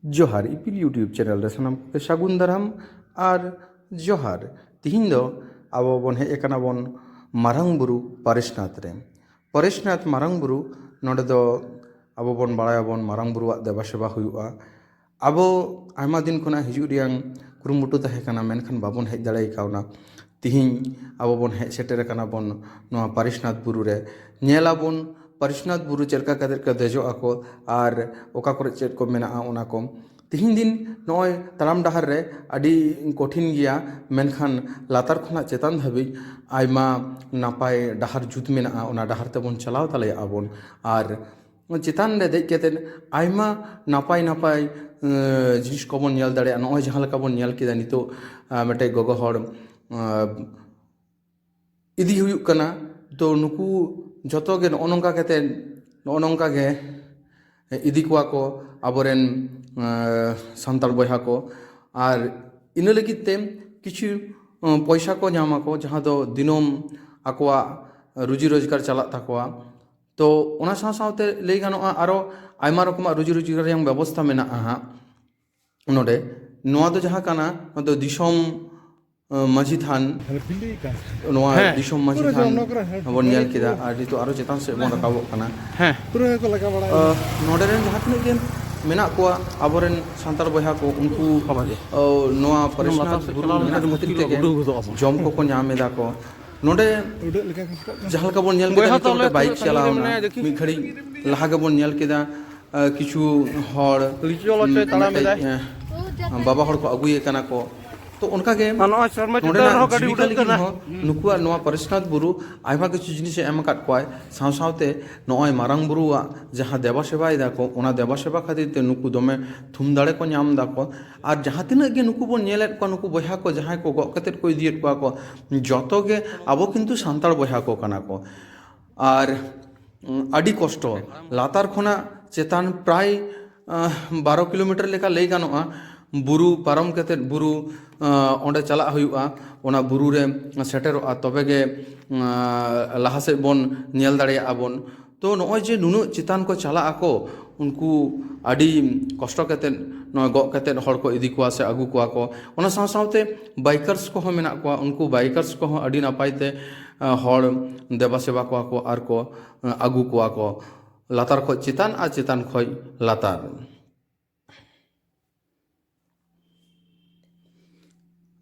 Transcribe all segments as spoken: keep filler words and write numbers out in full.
ᱡᱚᱦᱟᱨ ᱤᱯᱤᱞ YouTube channel ᱨᱮ ᱥᱟᱱᱟᱢ ᱠᱚᱜᱮ ᱥᱟᱹᱜᱩᱱ ᱫᱟᱨᱟᱢ ᱟᱨ ᱡᱚᱦᱟᱨ᱾ ᱛᱤᱦᱤᱧ ᱫᱚ ᱟᱵᱚ ᱵᱚᱱ ᱦᱮᱡ ᱟᱠᱟᱱᱟ ᱵᱚᱱ ᱢᱟᱨᱟᱝ ᱵᱩᱨᱩ ᱯᱟᱨᱮᱥᱱᱟᱛᱷ ᱨᱮ᱾ ᱯᱟᱨᱮᱥᱱᱟᱛᱷ ᱢᱟᱨᱟᱝ ᱵᱩᱨᱩ, ᱱᱚᱰᱮ ᱫᱚ ᱟᱵᱚ ᱵᱚᱱ ᱵᱟᱲᱟᱭᱟᱵᱚᱱ ᱢᱟᱨᱟᱝ ᱵᱩᱨᱩᱣᱟᱜ ᱫᱮᱵᱟ ᱥᱮᱵᱟ ᱦᱩᱭᱩᱜᱼᱟ᱾ ᱟᱵᱚ ᱟᱭᱢᱟ ᱫᱤᱱ ᱠᱷᱚᱱᱟᱜ ᱦᱤᱡᱩᱜ ᱨᱮᱭᱟᱝ ᱠᱩᱨᱩᱢᱩᱴᱩ ᱛᱟᱦᱮᱸ ᱠᱟᱱᱟ, ᱢᱮᱱᱠᱷᱟᱱ ᱵᱟᱵᱚᱱ ᱦᱮᱡ ᱫᱟᱲᱮ ᱠᱟᱣᱱᱟ᱾ ᱛᱤᱦᱤᱧ ᱟᱵᱚ ᱵᱚᱱ ᱦᱮᱡ ᱥᱮᱴᱮᱨ ᱟᱠᱟᱱᱟ ᱵᱚᱱ ᱱᱚᱣᱟ ᱯᱟᱨᱮᱥᱱᱟᱛᱷ ᱵᱩᱨᱩ ᱨᱮ᱾ ᱧᱮᱞ ᱟᱵᱚᱱ ᱯᱟᱨᱮᱥᱱᱟᱛᱷ ᱵᱩᱨᱩ ᱪᱮᱫ ᱞᱮᱠᱟ ᱠᱟᱛᱮᱫ ᱠᱚ ᱫᱮᱡᱚᱜ ᱟᱠᱚ ᱟᱨ ᱚᱠᱟ ᱠᱚᱨᱮ ᱪᱮᱫ ᱠᱚ ᱢᱮᱱᱟᱜᱼᱟ ᱚᱱᱟ ᱠᱚ᱾ ᱛᱤᱦᱤᱧ ᱫᱤᱱ ᱱᱚᱜᱼᱚᱭ ᱛᱟᱲᱟᱢ ᱰᱟᱦᱟᱨ ᱨᱮ ᱟᱹᱰᱤ ᱠᱚᱴᱷᱤᱱ ᱜᱮᱭᱟ, ᱢᱮᱱᱠᱷᱟᱱ ᱞᱟᱛᱟᱨ ᱠᱷᱚᱱᱟᱜ ᱪᱮᱛᱟᱱ ᱫᱷᱟᱹᱵᱤᱡ ᱟᱭᱢᱟ ᱱᱟᱯᱟᱭ ᱰᱟᱦᱟᱨ ᱡᱩᱛ ᱢᱮᱱᱟᱜᱼᱟ, ᱚᱱᱟ ᱰᱟᱦᱟᱨ ᱛᱮᱵᱚᱱ ᱪᱟᱞᱟᱣ ᱫᱟᱲᱮᱭᱟᱜᱼᱟ ᱵᱚᱱ᱾ ᱟᱨ ᱪᱮᱛᱟᱱ ᱨᱮ ᱫᱮᱡ ᱠᱟᱛᱮᱫ ᱟᱭᱢᱟ ᱱᱟᱯᱟᱭ ᱱᱟᱯᱟᱭ, ᱮᱸ, ᱡᱤᱱᱤᱥ ᱠᱚᱵᱚᱱ ᱧᱮᱞ ᱫᱟᱲᱮᱭᱟᱜᱼᱟ᱾ ᱱᱚᱜᱼᱚᱭ ᱡᱟᱦᱟᱸ ᱞᱮᱠᱟ ᱵᱚᱱ ᱧᱮᱞ ᱠᱮᱫᱟ ᱱᱤᱛᱚᱜ, ᱟᱸ, ᱢᱤᱫᱴᱮᱡ ᱜᱚᱜᱚ ᱦᱚᱲ, ᱟᱸ, ᱤᱫᱤ ᱦᱩᱭᱩᱜ ᱠᱟᱱᱟ᱾ ᱛᱚ ᱱᱩᱠᱩ ᱡᱚᱛᱚ ᱜᱮ ᱱᱚᱜᱼᱚ ᱱᱚᱝᱠᱟ ᱠᱟᱛᱮᱫ, ᱱᱚᱜᱼᱚ ᱱᱚᱝᱠᱟ ᱜᱮ ᱤᱫᱤ ᱠᱚᱣᱟ ᱠᱚ ᱟᱵᱚᱨᱮᱱ, ᱟᱸ, ᱥᱟᱱᱛᱟᱲ ᱵᱚᱭᱦᱟ ᱠᱚ᱾ ᱟᱨ ᱤᱱᱟᱹ ᱞᱟᱹᱜᱤᱫ ᱛᱮ ᱠᱤᱪᱷᱩ, ᱟᱸ, ᱯᱚᱭᱥᱟ ᱠᱚ ᱧᱟᱢ ᱟᱠᱚ, ᱡᱟᱦᱟᱸ ᱫᱚ ᱫᱤᱱᱟᱹᱢ ᱟᱠᱚᱣᱟᱜ ᱨᱩᱡᱤ ᱨᱳᱡᱽᱜᱟᱨ ᱪᱟᱞᱟᱜ ᱛᱟᱠᱚᱣᱟ᱾ ᱛᱚ ᱚᱱᱟ ᱥᱟᱶ ᱥᱟᱶᱛᱮ ᱞᱟᱹᱭ ᱜᱟᱱᱚᱜᱼᱟ ᱟᱨᱚ ᱟᱭᱢᱟ ᱨᱚᱠᱚᱢᱟᱜ ᱨᱩᱡᱤ ᱨᱳᱡᱽᱜᱟᱨ ᱨᱮᱭᱟᱜ ᱵᱮᱵᱚᱥᱛᱷᱟ ᱢᱮᱱᱟᱜᱼᱟ ᱦᱟᱸᱜ᱾ ᱱᱚᱰᱮ ᱱᱚᱣᱟ ᱫᱚ ᱡᱟᱦᱟᱸ ᱠᱟᱱᱟ, ᱱᱚᱣᱟ ᱫᱚ ᱫᱤᱥᱚᱢ, ᱟᱸ, ᱢᱟᱹᱡᱷᱤ ᱛᱷᱟᱱ᱾ ᱱᱚᱣᱟ ᱦᱮᱸ᱾ ᱫᱤᱥᱚᱢ ᱢᱟᱹᱡᱷᱤ ᱯᱩᱨᱟᱹ ᱛᱷᱟᱱ ᱡᱚᱱᱚᱜ ᱨᱮ ᱦᱮᱸ, ᱵᱚᱱ ᱧᱮᱞ ᱠᱮᱫᱟ᱾ ᱟᱨ ᱱᱤᱛᱚᱜ ᱟᱨᱚ ᱪᱮᱛᱟᱱ ᱥᱮᱫ ᱵᱚᱱ ᱨᱟᱠᱟᱵᱚᱜ ᱠᱟᱱᱟ᱾ ᱦᱮᱸ᱾ ᱯᱩᱨᱟᱹ ᱜᱮᱠᱚ ᱞᱟᱜᱟ ᱵᱟᱲᱟᱭᱟ᱾ ᱟᱸ, ᱱᱚᱰᱮ ᱨᱮᱱ ᱡᱟᱦᱟᱸ ᱛᱤᱱᱟᱹᱜ ᱜᱮ ᱢᱮᱱᱟᱜ ᱠᱚᱣᱟ ᱟᱵᱚᱨᱮᱱ ᱥᱟᱱᱛᱟᱲ ᱵᱚᱭᱦᱟ ᱠᱚ, ᱩᱱᱠᱩ, ᱵᱟᱵᱟ ᱨᱮ᱾ ᱟᱸ, ᱱᱚᱣᱟ ᱞᱟᱛᱟᱨ ᱯᱟᱨᱮᱥᱱᱟᱛᱷ ᱥᱮᱫ ᱵᱩᱨᱩ ᱪᱟᱞᱟᱣ ᱢᱮᱱᱟᱜ ᱞᱮᱱᱠᱷᱟᱱ ᱠᱷᱟᱹᱛᱤᱨ ᱢᱩᱥᱠᱤᱞ ᱛᱮᱜᱮ ᱩᱰᱩᱠ ᱜᱚᱫᱚᱜ ᱟᱵᱚᱱ᱾ ᱡᱚᱢ ᱠᱚᱠᱚ ᱧᱟᱢ ᱮᱫᱟ ᱠᱚ᱾ ᱱᱚᱰᱮ ᱩᱰᱟᱹᱜ ᱞᱮᱠᱟ ᱠᱚ ᱥᱟᱵ ᱠᱟᱜ ᱡᱟᱦᱟᱸ ᱞᱮᱠᱟ ᱵᱚᱱ ᱧᱮᱞ ᱠᱮᱫᱟ ᱵᱚᱭᱦᱟ ᱱᱤᱛᱚᱜ ᱛᱟᱦᱚᱞᱮ ᱢᱤᱫᱴᱮᱱ ᱵᱟᱭᱤᱠ ᱛᱤᱱᱟᱹᱜ ᱪᱟᱞᱟᱣ ᱡᱷᱟᱹᱞ ᱮᱱᱟ᱾ ᱢᱮᱱᱟᱭᱟ ᱫᱮᱠᱷᱤ᱾ ᱢᱤᱫ ᱜᱷᱟᱹᱲᱤᱡ ᱞᱟᱦᱟ ᱜᱮᱵᱚᱱ ᱧᱮᱞ ᱠᱮᱫᱟ, ᱟᱸ, ᱠᱤᱪᱷᱩ ᱦᱚᱲ, ᱞᱤᱪᱩ ᱪᱚᱞᱚ ᱪᱚᱭ ᱛᱟᱲᱟᱢ ᱢᱤᱫᱴᱮᱡ, ᱮᱫᱟᱭ᱾ ᱟᱸ, ᱵᱟᱵᱟ ᱦᱚᱲ ᱠᱚ ᱟᱹᱜᱩᱭᱮ ᱠᱟᱱᱟ ᱠᱚ᱾ ᱛᱚ ᱚᱱᱠᱟ ᱜᱮ ᱟᱨ ᱱᱚᱜᱼᱚᱭ ᱥᱮᱨᱢᱟ ᱪᱮᱛᱟᱱ ᱱᱚᱰᱮᱱᱟᱜ ᱨᱮᱦᱚᱸ ᱜᱟᱹᱰᱤ ᱡᱤᱵᱤᱠᱟ ᱩᱰᱟᱹᱜ ᱞᱟᱹᱜᱤᱫ ᱠᱟᱱᱟ᱾ ᱦᱚᱸ ᱱᱩᱠᱩᱣᱟᱜ ᱱᱚᱣᱟ ᱯᱟᱨᱮᱥᱱᱟᱛᱷ ᱵᱩᱨᱩ ᱟᱭᱢᱟ ᱠᱤᱪᱷᱩ ᱡᱤᱱᱤᱥᱮ ᱮᱢ ᱟᱠᱟᱫ ᱠᱚᱣᱟᱭ᱾ ᱥᱟᱶ ᱥᱟᱶᱛᱮ ᱱᱚᱜᱼᱚᱭ ᱢᱟᱨᱟᱝ ᱵᱩᱨᱩᱣᱟᱜ ᱡᱟᱦᱟᱸ ᱫᱮᱵᱟ ᱥᱮᱵᱟᱭ ᱫᱟᱠᱚ, ᱚᱱᱟ ᱫᱮᱵᱟ ᱥᱮᱵᱟ ᱠᱷᱟᱹᱛᱤᱨ ᱛᱮ ᱱᱩᱠᱩ ᱫᱚᱢᱮ ᱛᱷᱩᱢ ᱫᱟᱲᱮ ᱠᱚ ᱧᱟᱢ ᱫᱟᱠᱚ᱾ ᱟᱨ ᱡᱟᱦᱟᱸ ᱛᱤᱱᱟᱹᱜ ᱜᱮ ᱱᱩᱠᱩ ᱵᱚᱱ ᱧᱮᱞᱮᱫ ᱠᱚᱣᱟ, ᱱᱩᱠᱩ ᱵᱚᱭᱦᱟ ᱠᱚ ᱡᱟᱦᱟᱸᱭ ᱠᱚ ᱜᱚᱜ ᱠᱟᱛᱮᱫ ᱠᱚ ᱤᱫᱤᱭᱮᱫ ᱠᱚᱣᱟ ᱠᱚ, ᱡᱚᱛᱚ ᱜᱮ ᱟᱵᱚ ᱠᱤᱱᱛᱩ ᱥᱟᱱᱛᱟᱲ ᱵᱚᱭᱦᱟ ᱠᱚ ᱠᱟᱱᱟ ᱠᱚ᱾ ᱟᱨ, ᱩᱸ, ᱟᱹᱰᱤ ᱠᱚᱥᱴᱚ, ᱞᱟᱛᱟᱨ ᱠᱷᱚᱱᱟᱜ ᱪᱮᱛᱟᱱ ᱯᱨᱟᱭ, ᱟᱸ, ᱵᱟᱨᱚ ᱠᱤᱞᱳᱢᱤᱴᱟᱨ ᱞᱮᱠᱟ ᱞᱟᱹᱭ ᱜᱟᱱᱚᱜᱼᱟ, ᱵᱩᱨᱩ ᱯᱟᱨᱚᱢ ᱠᱟᱛᱮᱫ ᱵᱩᱨᱩ, ᱟᱸ, ᱚᱸᱰᱮ ᱪᱟᱞᱟᱜ ᱦᱩᱭᱩᱜᱼᱟ᱾ ᱚᱱᱟ ᱵᱩᱨᱩ ᱨᱮ ᱥᱮᱴᱮᱨᱚᱜᱼᱟ, ᱛᱚᱵᱮ ᱜᱮ, ᱟᱸ, ᱞᱟᱦᱟ ᱥᱮᱫ ᱵᱚᱱ ᱧᱮᱞ ᱫᱟᱲᱮᱭᱟᱜᱼᱟ ᱵᱚᱱ᱾ ᱛᱚ ᱱᱚᱜᱼᱚᱭ ᱡᱮ ᱱᱩᱱᱟᱹᱜ ᱪᱮᱛᱟᱱ ᱠᱚ ᱪᱟᱞᱟᱜ ᱟᱠᱚ, ᱩᱱᱠᱩ ᱟᱹᱰᱤ ᱠᱚᱥᱴᱚ ᱠᱟᱛᱮᱫ ᱱᱚᱣᱟ ᱜᱚᱜ ᱠᱟᱛᱮᱫ ᱦᱚᱲ ᱠᱚ ᱤᱫᱤ ᱠᱚᱣᱟ ᱥᱮ ᱟᱹᱜᱩ ᱠᱚᱣᱟ ᱠᱚ᱾ ᱚᱱᱟ ᱥᱟᱶ ᱥᱟᱶᱛᱮ ᱵᱟᱭᱠᱟᱨᱥ ᱠᱚᱦᱚᱸ ᱢᱮᱱᱟᱜ ᱠᱚᱣᱟ, ᱩᱱᱠᱩ ᱵᱟᱭᱠᱟᱨᱥ ᱠᱚᱦᱚᱸ ᱟᱹᱰᱤ ᱱᱟᱯᱟᱭ ᱛᱮ, ᱟ, ᱦᱚᱲ ᱫᱮᱵᱟ ᱥᱮᱵᱟ ᱠᱚᱣᱟ ᱠᱚ ᱟᱨ ᱠᱚ, ᱟ, ᱟᱹᱜᱩ ᱠᱚᱣᱟ ᱠᱚ ᱞᱟᱛᱟᱨ ᱠᱷᱚᱡ ᱪᱮᱛᱟᱱ ᱟᱨ ᱪᱮᱛᱟᱱ ᱠᱷᱚᱡ ᱞᱟᱛᱟᱨ᱾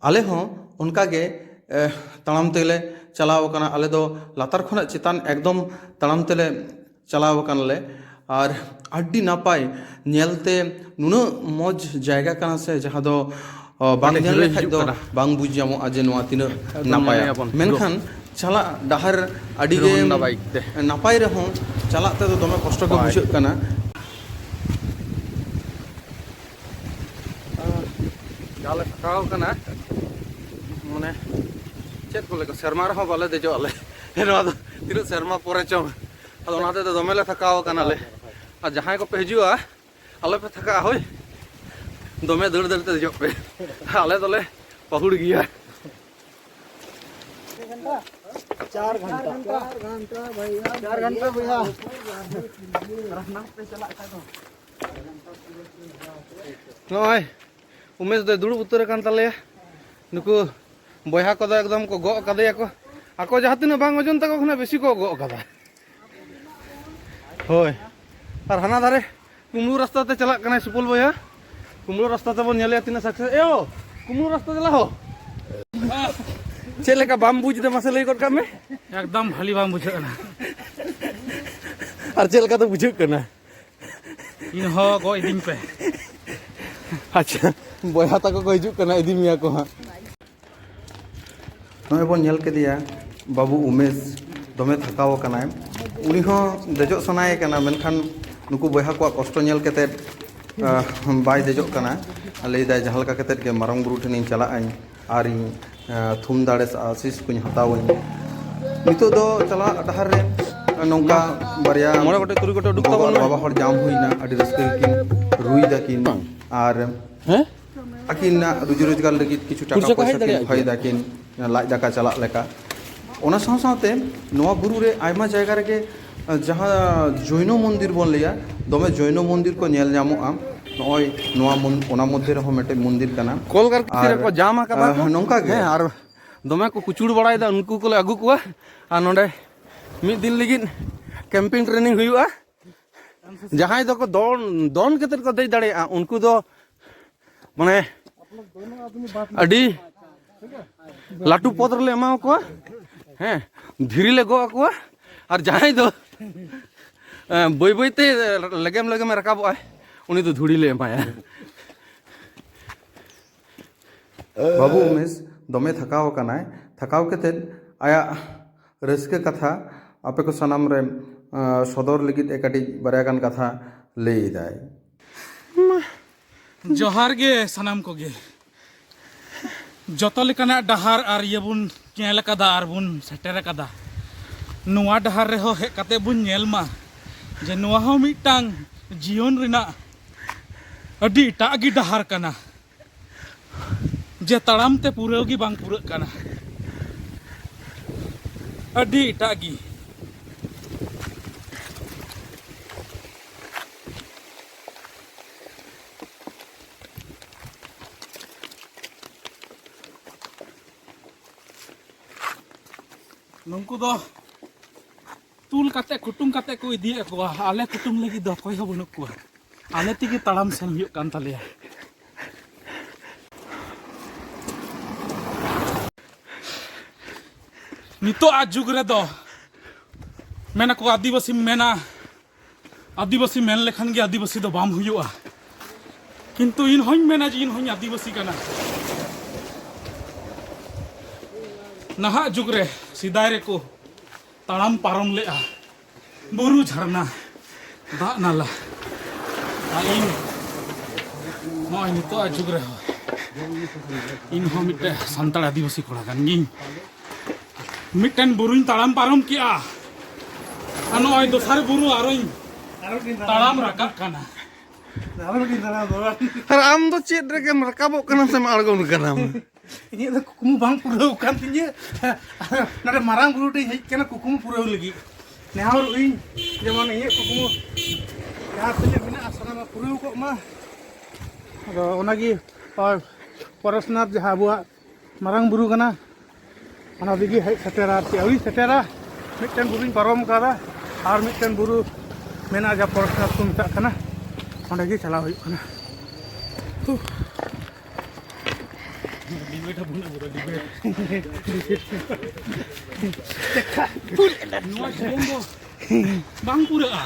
ᱟᱞᱮ ᱦᱚᱸ ᱚᱱᱠᱟ ᱜᱮ, ᱮ, ᱛᱟᱲᱟᱢ ᱛᱮᱞᱮ ᱪᱟᱞᱟᱣ ᱟᱠᱟᱱᱟ᱾ ᱟᱞᱮ ᱫᱚ ᱞᱟᱛᱟᱨ ᱠᱷᱚᱱᱟᱜ ᱪᱮᱛᱟᱱ ᱮᱠᱫᱚᱢ ᱛᱟᱲᱟᱢ ᱛᱮᱞᱮ ᱪᱟᱞᱟᱣ ᱟᱠᱟᱱᱟᱞᱮ᱾ ᱟᱨ ᱟᱹᱰᱤ ᱱᱟᱯᱟᱭ, ᱧᱮᱞᱛᱮ ᱱᱩᱱᱟᱹᱜ ᱢᱚᱡᱽ ᱡᱟᱭᱜᱟ ᱠᱟᱱᱟ ᱥᱮ, ᱡᱟᱦᱟᱸ ᱫᱚ, ᱚ, ᱵᱟᱝ ᱚᱸᱰᱮ ᱧᱮᱞ ᱦᱤᱨᱳᱭ ᱞᱮᱠᱷᱟᱡ ᱦᱤᱡᱩᱜ ᱫᱚ ᱠᱟᱱᱟ᱾ ᱵᱟᱝ ᱵᱩᱡᱽ ᱧᱟᱢᱚᱜᱼᱟ ᱡᱮ ᱱᱚᱣᱟ ᱛᱤᱱᱟᱹᱜ ᱮᱠᱫᱚᱢ ᱱᱟᱯᱟᱭᱟ᱾ ᱧᱮᱞᱮᱭᱟᱵᱚᱱ ᱦᱤᱨᱳ᱾ ᱢᱮᱱᱠᱷᱟᱱ ᱪᱟᱞᱟᱜ ᱰᱟᱦᱟᱨ ᱟᱹᱰᱤ ᱦᱤᱨᱳ ᱜᱮ ᱦᱳᱱᱰᱟ ᱵᱟᱭᱤᱠ ᱛᱮ᱾ ᱱᱟᱯᱟᱭ ᱨᱮᱦᱚᱸ, ᱪᱟᱞᱟᱜ ᱛᱮᱫᱚ ᱫᱚᱢᱮ ᱠᱚᱥᱴᱚ ᱜᱮ ᱵᱟᱭ᱾ ᱵᱩᱡᱷᱟᱹᱜ ᱠᱟᱱᱟ᱾ ᱡᱟᱦᱟᱸ ᱞᱮ ᱛᱷᱟᱠᱟᱣ ᱠᱟᱱᱟ, ᱢᱟᱱᱮ, ᱪᱮᱫ ᱠᱚ ᱞᱟᱹᱭᱟ, ᱥᱮᱨᱢᱟ ᱨᱮᱦᱚᱸ ᱵᱟᱞᱮ ᱫᱮᱡᱚᱜ ᱟᱞᱮ᱾ ᱱᱚᱣᱟ ᱫᱚ ᱛᱤᱱᱟᱹᱜ ᱥᱮᱨᱢᱟ ᱯᱚᱨᱮ ᱪᱚᱝ᱾ ᱟᱫᱚ ᱚᱱᱟ ᱦᱚᱛᱮᱡ ᱛᱮ ᱫᱚᱢᱮ ᱞᱮ ᱛᱷᱟᱠᱟᱣ ᱠᱟᱱᱟᱞᱮ᱾ ᱟᱨ ᱡᱟᱦᱟᱸᱭ ᱠᱚᱯᱮ ᱦᱤᱡᱩᱜᱼᱟ, ᱟᱞᱚᱯᱮ ᱛᱷᱟᱠᱟᱜᱼᱟ, ᱦᱳᱭ᱾ ᱫᱚᱢᱮ ᱫᱟᱹᱲ ᱫᱟᱹᱲ ᱛᱮ ᱫᱮᱡᱚᱜ ᱯᱮ᱾ ᱟᱞᱮ ᱫᱚᱞᱮ ᱯᱟᱹᱦᱩᱲ ᱜᱮᱭᱟ᱾ ᱪᱟᱨ ᱜᱷᱚᱱᱴᱟ᱾ ᱪᱟᱨ ᱜᱷᱚᱱᱴᱟ ᱵᱷᱟᱭᱟ᱾ ᱪᱟᱨ ᱜᱷᱚᱱᱴᱟ ᱵᱷᱟᱭᱟ᱾ ᱱᱚᱜᱼᱚᱭ ᱩᱢᱮᱥ ᱫᱚᱭ ᱫᱩᱲᱩᱵ ᱩᱛᱟᱹᱨ ᱟᱠᱟᱱ ᱛᱟᱞᱮᱭᱟ᱾ ᱱᱩᱠᱩ ᱵᱚᱭᱦᱟ ᱠᱚᱫᱚ ᱮᱠᱫᱚᱢ ᱠᱚ ᱜᱚᱜ ᱠᱟᱫᱮᱭᱟ ᱠᱚ᱾ ᱟᱠᱚ ᱡᱟᱦᱟᱸ ᱛᱤᱱᱟᱹᱜ ᱵᱟᱝ ᱳᱡᱚᱱ ᱛᱟᱠᱚ ᱠᱷᱚᱱᱟᱜ ᱵᱮᱥᱤ ᱠᱚ ᱜᱚᱜ ᱠᱟᱫᱟ᱾ ᱦᱳᱭ᱾ ᱟᱨ ᱦᱟᱱᱟ ᱫᱷᱟᱨᱮ ᱠᱩᱢᱲᱩ ᱨᱟᱥᱛᱟ ᱛᱮ ᱪᱟᱞᱟᱜ ᱠᱟᱱᱟᱭ ᱥᱩᱯᱚᱞ ᱵᱚᱭᱦᱟ᱾ ᱠᱩᱢᱲᱩ ᱨᱟᱥᱛᱟ ᱛᱮᱵᱚᱱ ᱧᱮᱞᱮᱭᱟ ᱛᱤᱱᱟᱹᱜ ᱥᱟᱠᱥᱮᱥ᱾ ᱮᱭᱳ, ᱠᱩᱢᱲᱩ ᱨᱟᱥᱛᱟ ᱪᱟᱞᱟᱣ ᱦᱚ᱾ ᱪᱮᱫ ᱞᱮᱠᱟ ᱵᱟᱢ ᱵᱩᱡᱽ ᱮᱫᱟ, ᱢᱟᱥᱮ ᱞᱟᱹᱭ ᱜᱚᱫ ᱠᱟᱜ ᱢᱮ᱾ ᱮᱠᱫᱚᱢ ᱵᱷᱟᱞᱤ ᱵᱟᱝ ᱵᱩᱡᱷᱟᱹᱜ ᱠᱟᱱᱟ᱾ ᱟᱨ ᱪᱮᱫ ᱞᱮᱠᱟ ᱫᱚ ᱵᱩᱡᱷᱟᱹᱜ ᱠᱟᱱᱟ? ᱤᱧ ᱦᱚᱸ ᱜᱚᱜ ᱤᱫᱤᱧ ᱯᱮ᱾ ᱟᱪᱪᱷᱟ, ᱵᱚᱭᱦᱟ ᱛᱟᱠᱚ ᱠᱚ ᱦᱤᱡᱩᱜ ᱠᱟᱱᱟ, ᱤᱫᱤ ᱢᱮᱭᱟ ᱠᱚ ᱦᱟᱸᱜ᱾ ᱱᱚᱜᱼᱚᱭ ᱵᱚᱱ ᱧᱮᱞ ᱠᱮᱫᱮᱭᱟ ᱵᱟᱹᱵᱩ ᱩᱢᱮᱥ, ᱫᱚᱢᱮ ᱛᱷᱟᱠᱟᱣ ᱟᱠᱟᱱᱟᱭ᱾ ᱩᱱᱤ ᱦᱚᱸ ᱫᱮᱡᱚᱜ ᱥᱟᱱᱟᱭᱮ ᱠᱟᱱᱟ, ᱢᱮᱱᱠᱷᱟᱱ ᱱᱩᱠᱩ ᱵᱚᱭᱦᱟ ᱠᱚᱣᱟᱜ ᱠᱚᱥᱴᱚ ᱧᱮᱞ ᱠᱟᱛᱮᱫ, ᱟᱦ, ᱵᱟᱭ ᱫᱮᱡᱚᱜ ᱠᱟᱱᱟ᱾ ᱞᱟᱹᱭᱫᱟᱭ, "ᱡᱟᱦᱟᱸ ᱞᱮᱠᱟ ᱠᱟᱛᱮᱫ ᱜᱮ ᱢᱟᱨᱟᱝ ᱵᱩᱨᱩ ᱴᱷᱮᱱᱤᱧ ᱪᱟᱞᱟᱜ ᱟᱹᱧ ᱟᱨᱤᱧ, ᱟᱦ, ᱛᱷᱩᱢ ᱫᱟᱲᱮ ᱥᱮ ᱟᱥᱤᱥ ᱠᱚᱧ ᱦᱟᱛᱟᱣᱟᱹᱧ᱾" ᱱᱤᱛᱚᱜ ᱫᱚ ᱪᱟᱞᱟᱜ ᱰᱟᱦᱟᱨ ᱨᱮ ᱱᱚᱝᱠᱟ ᱵᱟᱨᱭᱟ ᱢᱚᱬᱮ ᱜᱚᱴᱮᱡ ᱛᱩᱨᱩᱭ ᱜᱚᱴᱮᱡ ᱩᱰᱩᱠ ᱜᱚᱜᱚ ᱛᱟᱵᱚᱱ ᱟᱨ ᱢᱮ᱾ ᱵᱟᱵᱟ ᱦᱚᱲ ᱡᱟᱢ ᱦᱩᱭᱱᱟ, ᱟᱹᱰᱤ ᱨᱟᱹᱥᱠᱟᱹ ᱜᱮᱠᱤᱱ ᱨᱩᱭ ᱫᱟᱠᱤᱱ᱾ ᱵᱟᱝ᱾ ᱟᱨ ᱦᱮᱸ? ᱟᱹᱠᱤᱱᱟᱜ ᱨᱩᱡᱤ ᱨᱳᱡᱽᱜᱟᱨ ᱞᱟᱹᱜᱤᱫ ᱠᱤᱪᱷᱩ ᱴᱟᱠᱟ ᱯᱩᱭᱥᱟᱹ ᱠᱚ ᱯᱚᱭᱥᱟ ᱦᱮᱡ ᱠᱤᱱ ᱫᱟᱲᱮᱭᱟᱜ ᱠᱷᱚᱭ ᱜᱮᱭᱟ᱾ ᱫᱟᱠᱤᱱ, ᱞᱟᱡ ᱫᱟᱠᱟ ᱪᱟᱞᱟᱜ ᱞᱮᱠᱟ᱾ ᱚᱱᱟ ᱥᱟᱶ ᱥᱟᱶᱛᱮ ᱱᱚᱣᱟ ᱵᱩᱨᱩ ᱨᱮ ᱟᱭᱢᱟ ᱡᱟᱭᱜᱟ ᱨᱮᱜᱮ ᱡᱟᱦᱟᱸ ᱡᱚᱭᱱᱚ ᱢᱚᱱᱫᱤᱨ ᱵᱚᱱ ᱞᱟᱹᱭᱟ, ᱫᱚᱢᱮ ᱡᱚᱭᱱᱚ ᱢᱚᱱᱫᱤᱨ ᱠᱚ ᱧᱮᱞ ᱧᱟᱢᱚᱜᱼᱟ᱾ ᱱᱚᱜᱼᱚᱭ ᱱᱚᱣᱟ ᱢᱚᱱ-, ᱚᱱᱟ ᱢᱚᱫᱽᱫᱷᱮ ᱨᱮᱦᱚᱸ ᱢᱤᱫᱴᱮᱡ ᱢᱚᱱᱫᱤᱨ ᱠᱟᱱᱟ᱾ ᱠᱚᱞᱜᱟᱨ ᱵᱷᱤᱛᱤᱨ ᱟᱨ, ᱨᱮᱠᱚ ᱡᱟᱢ ᱟᱠᱟᱫᱟ ᱟᱦ, ᱠᱚ᱾ ᱱᱚᱝᱠᱟ ᱜᱮ᱾ ᱦᱮᱸ, ᱟᱨ ᱫᱚᱢᱮ ᱠᱚ ᱠᱩᱪᱩᱲ ᱵᱟᱲᱟᱭᱮᱫᱟ, ᱩᱱᱠᱩ ᱠᱚᱞᱮ ᱟᱹᱜᱩ ᱠᱚᱣᱟ᱾ ᱟᱨ ᱱᱚᱰᱮ ᱢᱤᱫ ᱫᱤᱱ ᱞᱟᱹᱜᱤᱫ ᱠᱮᱢᱯᱤᱝ ᱴᱨᱮᱱᱤᱝ ᱦᱩᱭᱩᱜᱼᱟ᱾ ᱡᱟᱦᱟᱸᱭ ᱫᱚᱠᱚ ᱫᱚᱱ, ᱫᱚᱱ ᱠᱟᱛᱮᱫ ᱠᱚ ᱫᱮᱡ ᱫᱟᱲᱮᱭᱟᱜᱼᱟ, ᱩᱱᱠᱩ ᱫᱚ ᱢᱟᱱᱮ ᱟᱹᱰᱤ ᱞᱟᱹᱴᱩ ᱯᱚᱫᱽ ᱨᱮᱞᱮ ᱮᱢᱟ ᱠᱚᱣᱟ᱾ ᱦᱮᱸ, ᱫᱷᱤᱨᱤ ᱞᱮ ᱜᱚᱜ ᱟᱠᱚᱣᱟ᱾ ᱟᱨ ᱡᱟᱦᱟᱸᱭ ᱫᱚ, ᱮᱸ, ᱵᱟᱹᱭ ᱵᱟᱹᱭ ᱛᱮ ᱞᱮᱜᱮᱢ ᱞᱮᱜᱮᱢᱮ ᱨᱟᱠᱟᱵᱚᱜᱼᱟᱭ, ᱩᱱᱤ ᱫᱚ ᱫᱷᱩᱲᱤ ᱞᱮ ᱮᱢᱟᱭᱟ᱾ ᱵᱟᱹᱵᱩ ᱩᱢᱮᱥ ᱫᱚᱢᱮ ᱛᱷᱟᱠᱟᱣ ᱟᱠᱟᱱᱟᱭ᱾ ᱛᱷᱟᱠᱟᱣ ᱠᱟᱛᱮᱫ ᱟᱭᱟᱜ ᱨᱟᱹᱥᱠᱟᱹ ᱠᱟᱛᱷᱟ ᱟᱯᱮ ᱠᱚ ᱥᱟᱱᱟᱢ ᱨᱮ, ᱟᱸ, ᱥᱚᱫᱚᱨ ᱞᱟᱹᱜᱤᱫ ᱮ ᱠᱟᱹᱴᱤᱡ ᱵᱟᱨᱭᱟ ᱜᱟᱱ ᱠᱟᱛᱷᱟ ᱞᱟᱹᱭ ᱮᱫᱟᱭ᱾ ᱡᱚᱦᱟᱨ ᱜᱮ ᱥᱟᱱᱟᱢ ᱠᱚᱜᱮ᱾ ᱡᱚᱛᱚ ᱞᱮᱠᱟᱱᱟᱜ ᱰᱟᱦᱟᱨ ᱟᱨ ᱤᱭᱟᱹ ᱵᱚᱱ ᱧᱮᱞ ᱟᱠᱟᱫᱟ ᱟᱨ ᱵᱚᱱ ᱥᱮᱴᱮᱨ ᱟᱠᱟᱫᱟ᱾ ᱱᱚᱣᱟ ᱰᱟᱦᱟᱨ ᱨᱮᱦᱚᱸ ᱦᱮᱡ ᱠᱟᱛᱮ ᱵᱚᱱ ᱧᱮᱞ ᱢᱟ ᱡᱮ ᱱᱚᱣᱟ ᱦᱚᱸ ᱢᱤᱫᱴᱟᱝ ᱡᱤᱭᱚᱱ ᱨᱮᱱᱟᱜ ᱟᱹᱰᱤ ᱮᱴᱟᱜ ᱜᱮ ᱰᱟᱦᱟᱨ ᱠᱟᱱᱟ, ᱡᱮ ᱛᱟᱲᱟᱢ ᱛᱮ ᱯᱩᱨᱟᱹᱣ ᱜᱮ ᱵᱟᱝ ᱯᱩᱨᱟᱹᱜ ᱠᱟᱱᱟ, ᱟᱹᱰᱤ ᱮᱴᱟᱜ ᱜᱮ᱾ ᱱᱩᱠᱩ ᱫᱚ ᱛᱩᱞ ᱠᱟᱛᱮ, ᱠᱩᱴᱩᱢ ᱠᱟᱛᱮ ᱠᱚ ᱤᱫᱤᱭᱮᱫ ᱠᱚᱣᱟ᱾ ᱟᱞᱮ ᱠᱩᱴᱩᱢ ᱞᱟᱹᱜᱤᱫ ᱫᱚ ᱚᱠᱚᱭ ᱦᱚᱸ ᱵᱟᱹᱱᱩᱜ ᱠᱚᱣᱟ᱾ ᱟᱞᱮ ᱛᱮᱜᱮ ᱛᱟᱲᱟᱢ ᱥᱮᱱ ᱦᱩᱭᱩᱜ ᱠᱟᱱ ᱛᱟᱞᱮᱭᱟ᱾ ᱱᱤᱛᱚᱜ ᱟᱜ ᱡᱩᱜᱽ ᱨᱮᱫᱚ ᱢᱮᱱᱟᱠᱚ, ᱟᱹᱫᱤᱵᱟᱹᱥᱤᱢ ᱢᱮᱱᱟ, ᱟᱹᱫᱤᱵᱟᱹᱥᱤ ᱢᱮᱱ ᱞᱮᱠᱷᱟᱱ ᱜᱮ ᱟᱹᱫᱤᱵᱟᱹᱥᱤ ᱫᱚ ᱵᱟᱢ ᱦᱩᱭᱩᱜᱼᱟ᱾ ᱠᱤᱱᱛᱩ ᱤᱧ ᱦᱚᱧ ᱢᱮᱱᱟ ᱡᱮ ᱤᱧ ᱦᱚᱧ ᱟᱹᱫᱤᱵᱟᱹᱥᱤ ᱠᱟᱱᱟ᱾ ᱱᱟᱦᱟᱜ ᱡᱩᱜᱽ ᱨᱮ, ᱥᱮᱫᱟᱭ ᱨᱮᱠᱚ ᱛᱟᱲᱟᱢ ᱯᱟᱨᱚᱢ ᱞᱮᱜᱼᱟ ᱵᱩᱨᱩ, ᱡᱷᱟᱨᱱᱟ, ᱫᱟᱜ ᱱᱟᱞᱟ᱾ ᱟᱨ ᱤᱧ ᱱᱚᱜᱼᱚᱭ ᱱᱤᱛᱚᱜ ᱟᱜ ᱡᱩᱜᱽ ᱨᱮᱦᱚᱸ ᱤᱧ ᱦᱚᱸ ᱢᱤᱫᱴᱮᱱ ᱥᱟᱱᱛᱟᱲ ᱟᱹᱫᱤᱵᱟᱹᱥᱤ ᱠᱚᱲᱟ ᱠᱟᱱ ᱜᱤᱭᱟᱹᱧ᱾ ᱢᱤᱫᱴᱮᱱ ᱵᱩᱨᱩᱧ ᱛᱟᱲᱟᱢ ᱯᱟᱨᱚᱢ ᱠᱮᱜᱼᱟ, ᱟᱨ ᱱᱚᱜᱼᱚᱭ ᱫᱚᱥᱟᱨ ᱵᱩᱨᱩ ᱟᱨᱚᱧ ᱛᱟᱲᱟᱢ ᱨᱟᱠᱟᱵ ᱠᱟᱱᱟ᱾ ᱟᱨ ᱟᱢ ᱫᱚ ᱪᱮᱫ ᱨᱮᱜᱮᱢ ᱨᱟᱠᱟᱵᱚᱜ ᱠᱟᱱᱟ ᱥᱮᱢ ᱟᱬᱜᱚᱱ ᱠᱟᱱᱟᱢ? ᱤᱧᱟᱹᱜ ᱫᱚ ᱠᱩᱠᱢᱩ ᱵᱟᱝ ᱯᱩᱨᱟᱹᱣ ᱠᱟᱱ ᱛᱤᱧᱟᱹ᱾ ᱱᱚᱰᱮ ᱢᱟᱨᱟᱝ ᱵᱩᱨᱩ ᱴᱷᱮᱱ ᱦᱮᱡ ᱠᱟᱱᱟ ᱠᱩᱠᱢᱩ ᱯᱩᱨᱟᱹᱣ ᱞᱟᱹᱜᱤᱫ᱾ ᱱᱮᱦᱚᱨᱚᱜ ᱤᱧ ᱡᱮᱢᱚᱱ ᱤᱧᱟᱹᱜ ᱠᱩᱠᱢᱩ ᱡᱟᱦᱟᱸ ᱛᱤᱱᱟᱹᱜ ᱢᱮᱱᱟᱜᱼᱟ, ᱥᱟᱱᱟᱢᱟᱜ ᱯᱩᱨᱟᱹᱣ ᱠᱚᱜ ᱢᱟ᱾ ᱟᱫᱚ ᱚᱱᱟᱜᱮ ᱯᱚᱨ-, ᱯᱚᱨᱮᱥᱱᱟᱛᱷ ᱡᱟᱦᱟᱸ ᱟᱵᱚᱣᱟᱜ ᱢᱟᱨᱟᱝ ᱵᱩᱨᱩ ᱠᱟᱱᱟ, ᱚᱱᱟ ᱛᱮᱜᱮ ᱦᱮᱡ ᱥᱮᱴᱮᱨᱟ ᱟᱨᱠᱤ᱾ ᱟᱹᱣᱨᱤ ᱥᱮᱴᱮᱨᱟ, ᱢᱤᱫᱴᱮᱱ ᱵᱩᱨᱩᱧ ᱯᱟᱨᱚᱢ ᱠᱟᱫᱟ, ᱟᱨ ᱢᱤᱫᱴᱮᱱ ᱵᱩᱨᱩ ᱢᱮᱱᱟᱜᱼᱟ, ᱡᱟᱦᱟᱸ ᱯᱚᱨᱮᱥᱱᱟᱛᱷ ᱠᱚ ᱢᱮᱛᱟᱜ ᱠᱟᱱᱟ, ᱚᱸᱰᱮ ᱜᱮ ᱪᱟᱞᱟᱣ ᱦᱩᱭᱩᱜ ᱠᱟᱱᱟ᱾ ᱱᱚᱣᱟ ᱥᱤᱡᱚᱱ ᱫᱚ ᱵᱟᱝ ᱯᱩᱨᱟᱹᱜᱼᱟ᱾